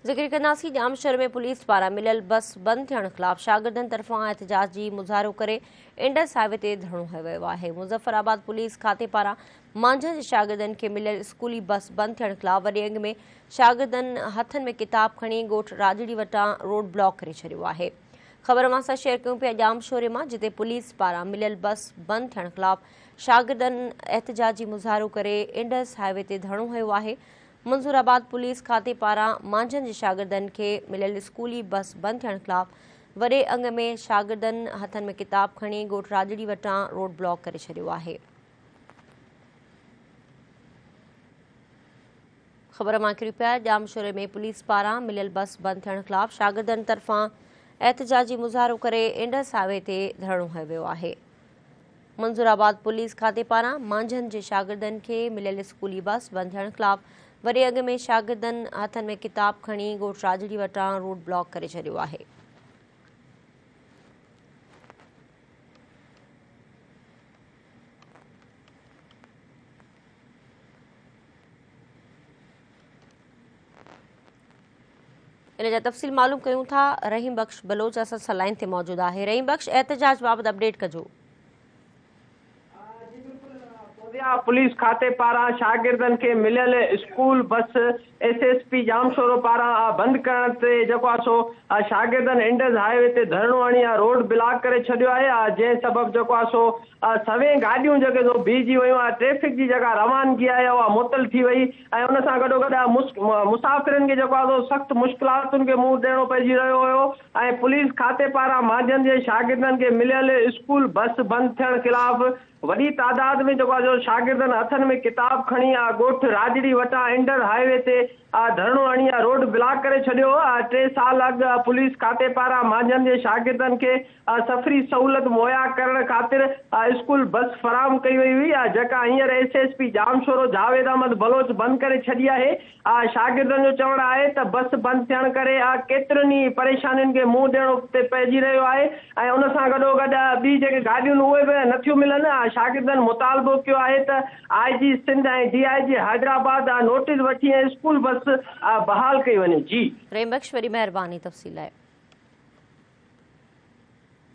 ذڪر ڪنداسين ڄامشوري ۾ پوليس پاران مليل بس بند ٿيڻ خلاف شاگردن طرفان احتجاجي مظاهرو ڪري انڊس هاء وي تي ڌرڻو هنيو ويو آهي. مظفر آباد پوليس کاتي پاران مانجهند جي شاگردن کي مليل اسڪولي بس بند ٿيڻ خلاف وڏي انگ ۾ شاگردن هٿن ۾ ڪتاب کڻي ڳوٺ راڄڙي وٽان روڊ بلاڪ ڪري ڇڏيو آهي. خبر اوهان سان شيئر ڪيون پيا ڄامشوري مان جتي پوليس پاران مليل بس بند ٿيڻ خلاف شاگردن احتجاجي مظاهرو ڪري انڊس هاء وي تي ڌرڻو هنيو آهي. منظور آباد پوليس کاتي پاران مانجهند جي شاگردن کي مليل اسڪولي بس بند ٿيڻ خلاف وڏي انگ ۾ شاگردن هٿن ۾ ڪتاب کڻي ڳوٺ راڄڙي وٽان روڊ بلاڪ ڪري ڇڏيو آهي. خبر مان ڪرپيا ڄامشوري ۾ پوليس پاران مليل بس بند ٿيڻ خلاف شاگردن طرفان احتجاجي مظاهرو ڪري انڊس هاء وي تي ڌرڻو هنيو ويو آهي. منظور آباد پوليس کاتي پاران مانجهند جي شاگردن کي مليل اسڪولي بس بند ٿيڻ خلاف وڏي اڳ ۾ شاگردن هٿن ۾ ڪتاب کڻي ڳوٺ راڄڙي وٽان روڊ بلاڪ ڪري ڇڏيو آهي. ان جا تفصيل معلوم ڪيون ٿا رحيم بخش بلوچ اسان سان لائين تي موجود آهي رحيم بخش احتجاج بابت اپڊيٽ ڪجو. جي بلڪل فوزيا پوليس کاتي پاران شاگردن کي مليل school bus S S P Jamshoro پاران بند ڪرڻ تي جيڪو آهي سو شاگردن انڊس هاء وي تي ڌرڻو هڻي روڊ بلاڪ ڪري ڇڏيو آهي جنهن سبب جيڪو آهي سو سوين گاڏيون جيڪي سو بيهجي ويون ۽ ٽريفڪ جي جيڪا روانگي آهي اها معطل ٿي وئي ۽ ان سان گڏوگڏ مسافرن کي جيڪو آهي سو سخت مشڪلاتن کي منهن ڏيڻو پئجي رهيو هيو ۽ پوليس کاتي پاران مانجهند جي شاگردن کي مليل اسڪول بس بند ٿيڻ خلاف وڏي تعداد ۾ جيڪو آهي سو شاگردن هٿن ۾ ڪتاب کڻي ڳوٺ راڄڙي وٽان انڊر هاء وي تي ڌرڻو هڻي روڊ بلاڪ ڪري ڇڏيو ٽي سال اڳ پوليس کاتي پاران مانجهند جي شاگردن کي سفري سهولت مهيا ڪرڻ خاطر اسڪول بس فراهم ڪئي وئي هئي جيڪا هينئر S S P Jamshoro Javed Ahmed Baloch بند ڪري ڇڏي آهي. شاگردن جو چوڻ آهي ته بس بند ٿيڻ ڪري ڪيترين ئي پريشانين کي منهن ڏيڻو پئجي رهيو آهي ۽ ان سان گڏوگڏ ٻي جيڪي گاڏيون اهي به نٿيون ملن. شاگردن مطالبو ڪيو آهي ته I G Sindh ۽ D I G Hyderabad notice وٺي ۽ اسڪول بس بحال ڪئي وڃي. جي. رحيم بخش وڏي مهرباني تفصيل لاء.